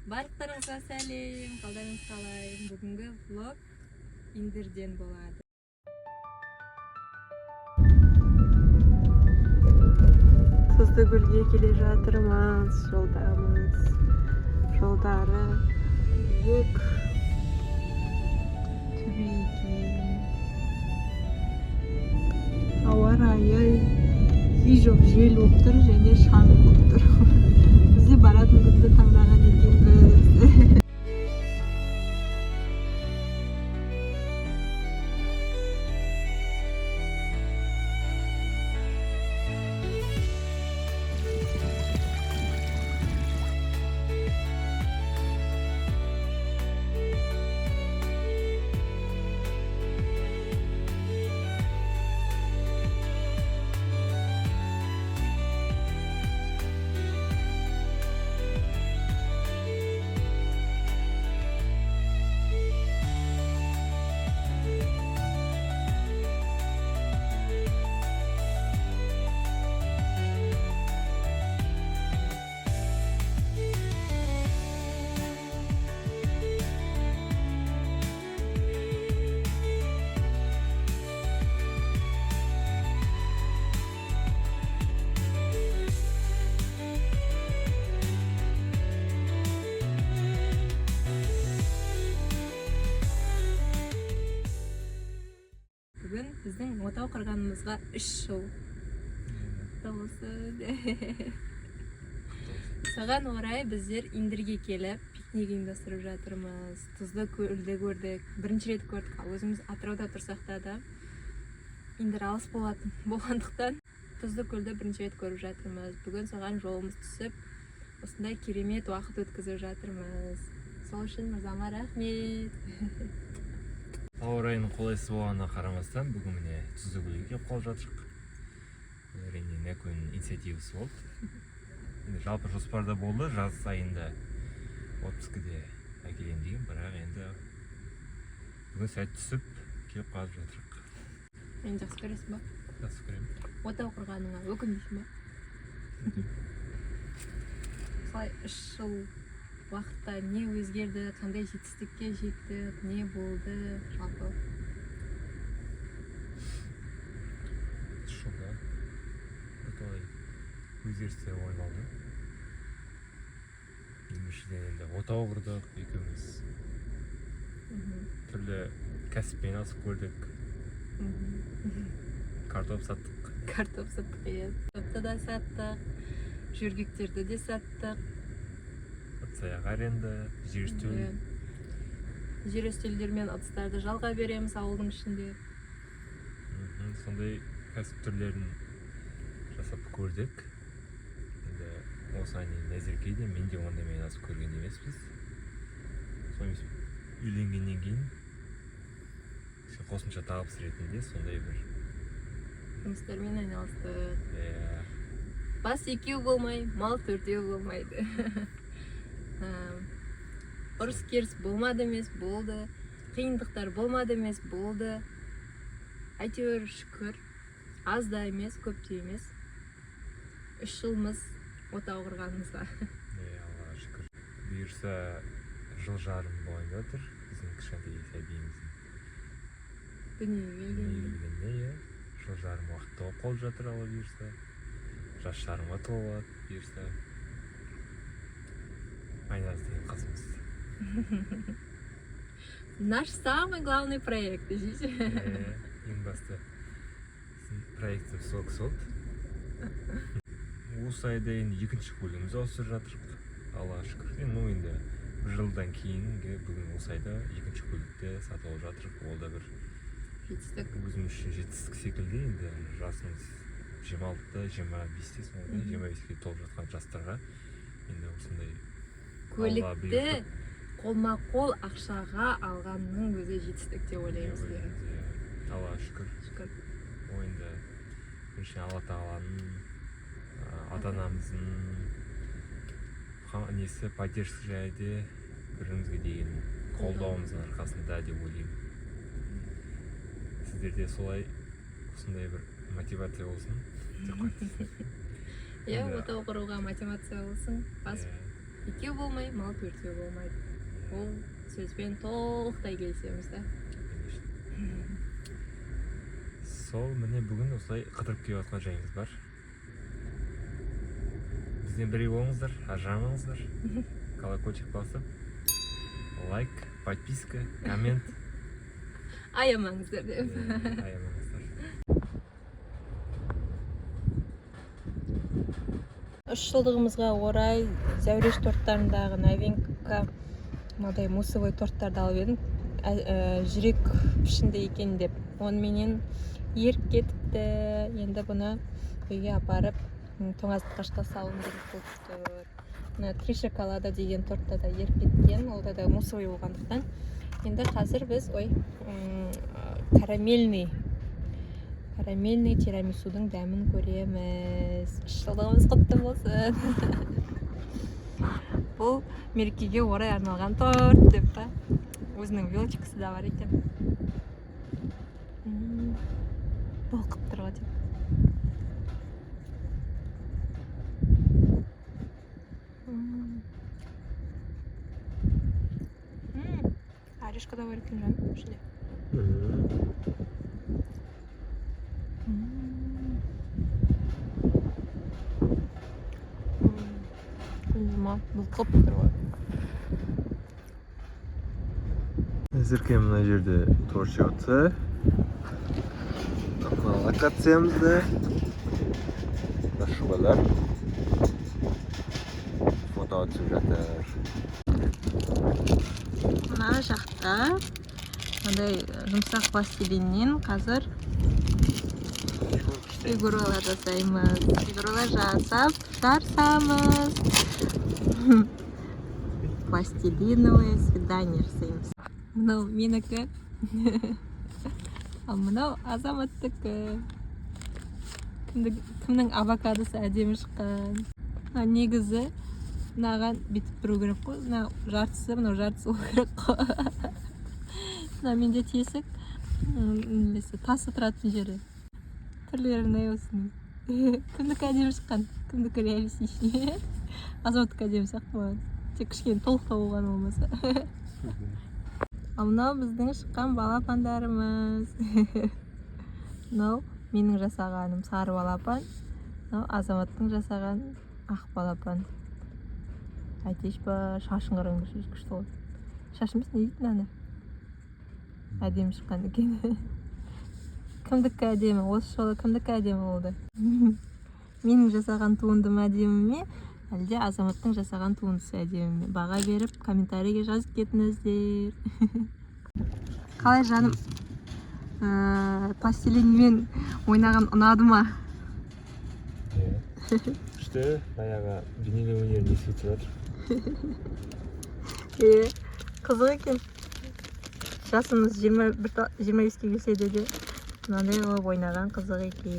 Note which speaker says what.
Speaker 1: Барлықтарыңызға сәлем! Қалдарыңыз қалай? Бүгінгі влог Индерден болады.
Speaker 2: Тұзды көлге келе жатырмыз, жолдамыз. Жолдары биік, төбе екен. Ауа райы үй жоқ, жел болып тұр және шаң болып тұр. Біз де баратын күнді таңдаған екенбіз.
Speaker 1: Бүгін біздің отау құрғанымызға 3 жыл құтты болсын. Соған орай біздер Индерге келіп, пикник ұйымдастырып жатырмыз. Тұзды көлді көрдік, бірінші рет көрдік. Ал өзіміз Атырауда тұрсақ та Индер алыс болатын болғандықтан, тұзды көлді бірінші рет көріп жатырмыз. Бүгін соған жолымыз түсіп, осындай керемет уақыт өткізіп жатырмыз. Сол үшін мырзама рахмет.
Speaker 3: Ауа райының қолайсыз болғанына қарамастан, бүгін, міне, тұзды көлге келіп қалып жатырмық. Бұл, әрине, Нәкөнің инициативасы болды. Енді жалпы жоспарда болды, жаз айында отпускіде әкелемін деген, бірақ енді бүгін сәт түсіп, келіп қалып жатырмық.
Speaker 1: Мені жақсы көресің ба?
Speaker 3: Жақсы көремін.
Speaker 1: Отау құрғаныңа өкінбейсің ба? Осылай 3 жыл уақытта не өзгерді, қандай жетістікке жеттік, не болды жалпы?
Speaker 3: 3 жылда бірталай өзгерістер орын алды. Ең біріншіден, енді отау құрдық екеуміз, түрлі кәсіппен айналысып көрдік, картоп саттық.
Speaker 1: Картоп саттық, иә, картопты да саттық, жөргектерді де саттық.
Speaker 3: Ыдыс-аяқ аренда, жер үстел.
Speaker 1: Иә. Жер үстелдер мен ыдыстарды жалға береміз ауылдың ішінде.
Speaker 3: Сондай кәсіп түрлерін жасап көрдік. Енді осыған дейін Назерке де, мен де ондаймен айналысып көрген емеспіз. Солай емес, үйленгеннен кейін кішкене қосымша табыс ретінде сондай бір
Speaker 1: жұмыстармен айналыстық.
Speaker 3: Иә.
Speaker 1: Бас екеу болмай, мал төртеу болмайды. Ұрыс керіс болмады емес, болды. Қиындықтар болмады емес, болды. Әйтеуір, шүкір, аз да емес, көп те емес, 3 жылымыз отау құрғанымызға.
Speaker 3: Иә, Аллаға шүкір. Бұйырса, жыл жарым болайын деп жатыр біздің кішкентай сәбиіміздің
Speaker 1: дүниеге
Speaker 3: дүниеге
Speaker 1: келгеніне.
Speaker 3: келгеніне. Иә, жыл жарым уақыт толып қалып жатыр. Алла бұйырса, жас жарымға толып алады бұйырса Айназ деген қызымыз.
Speaker 1: Наш самый главный проект десейші.
Speaker 3: Иә, ең басты біздің проектіміз сол кісі болды. Осы айда енді екінші көлігімізді ауыстырып жатырмық, Аллаға шүкір. Енді, ну, енді бір жылдан кейінгі бүгін осы айда екінші көлікті сатып алып жатырмық. Ол да бір
Speaker 1: жетістік.
Speaker 3: Өзім үшін жетістік секілді. Енді жасымыз 26-да, 25-те сол ғой, 25-ке толып жатқан жастарға енді осындай Алла
Speaker 1: Көлікті
Speaker 3: бұйыртып.
Speaker 1: қолма қол ақшаға алғанның өзі жетістік деп ойлаймыз, иә.
Speaker 3: Иә, Аллаға шүкір.
Speaker 1: Шүкір.
Speaker 3: Ол енді біріншіден Алла тағаланың, ата анамыздың несі, поддержка және де бір бірімізге деген қолдауымыздың арқасында деп ойлаймын. Сіздерде солай осындай бір мотивация болсын деп қояйын.
Speaker 1: Иә.
Speaker 3: Енді-
Speaker 1: Отау құруға мотивация болсын. Бас
Speaker 3: Иә.
Speaker 1: Екеу болмай, мал төртеу болмайды. Ол сөзбен толықтай келісеміз да.
Speaker 3: Конечно. Сол, міне, бүгін осылай қыдырып келіп жатқан жайымыз бар. Бізбен бірге болыңыздар, ажырамаңыздар. Колокольчик басып, лайк, подписка, коммент.
Speaker 1: Аямаңыздар деп.
Speaker 3: Аямаңыздар.
Speaker 1: 3 жылдығымызға орай Зәуреш торттарындағы новинка, мынадай муссовый торттарды алып едім. Жүрек пішінді екен деп, оныменен еріп кетіпті. Енді бұны үйге апарып, тоңазытқышқа салуым керек болып тұр. Мына «Три шоколада» деген тортта да еріп кеткен, ол да муссовый болғандықтан. Енді қазір біз, ой, карамельный тирамисудың дәмін көреміз. 3 жылдығымыз құтты болсын, бұл мерекеге орай арналған торт деп па. Өзінің вилочкасы да бар екен. Былқып тұр ғой деп. М. М, Орешка да бар екен, жаным, ішінде. М. М. Жұма былқып тұр ғой.
Speaker 3: Әзірге мына жерде торт жеп жатса, мына локациямызда нашубалар фото түсіп жатыр.
Speaker 2: Мына жақта мынандай жұмсақ пластилиннен қазір фигуралар жасаймыз. Фигуралар жасап жарысамыз. Пластилиновое свидание жасаймыз.
Speaker 1: Мынау менікі, ал мынау Азаматтікі. Кімнің авокадосы әдемі шыққан? Мына негізі мынаған бүйтіп тұру керек қой, мына жартысы, мынау жартысы болу керек қой. Мына менде тесік, несі, тасы тұратын жері. Түрлері ұнай осының. Кімдікі әдемі шыққан, кімдікі реалистичный? Азаматтікі әдемі сияқты маған, тек кішкене толықтау болғаны болмаса. Ал мынау біздің шыққан балапандарымыз. Мынау менің жасағаным сары балапан, мынау Азаматтың жасаған ақ балапан. Әтеш па, шашын қараңдаршы, күшті ғой. Шаш емес, не дейді мынаны? Әдемі шыққан екен. Кімдікі әдемі осы жолы? Кімдікі әдемі болды? Менің жасаған туындым әдемі ме, әлде Азаматтың жасаған туындысы әдемі ме? Баға беріп, комментарийге жазып кетіңіздер.
Speaker 2: Қалай, жаным, пластилинмен ойнаған ұнады ма?
Speaker 3: Иә, күшті. Баяғы бейнелеу өнерін еске түсіп жатыр.
Speaker 2: Е, қызық екен. Жасымыз 21, 25-ке келсе де мынандай қылып ойнаған қызық екен.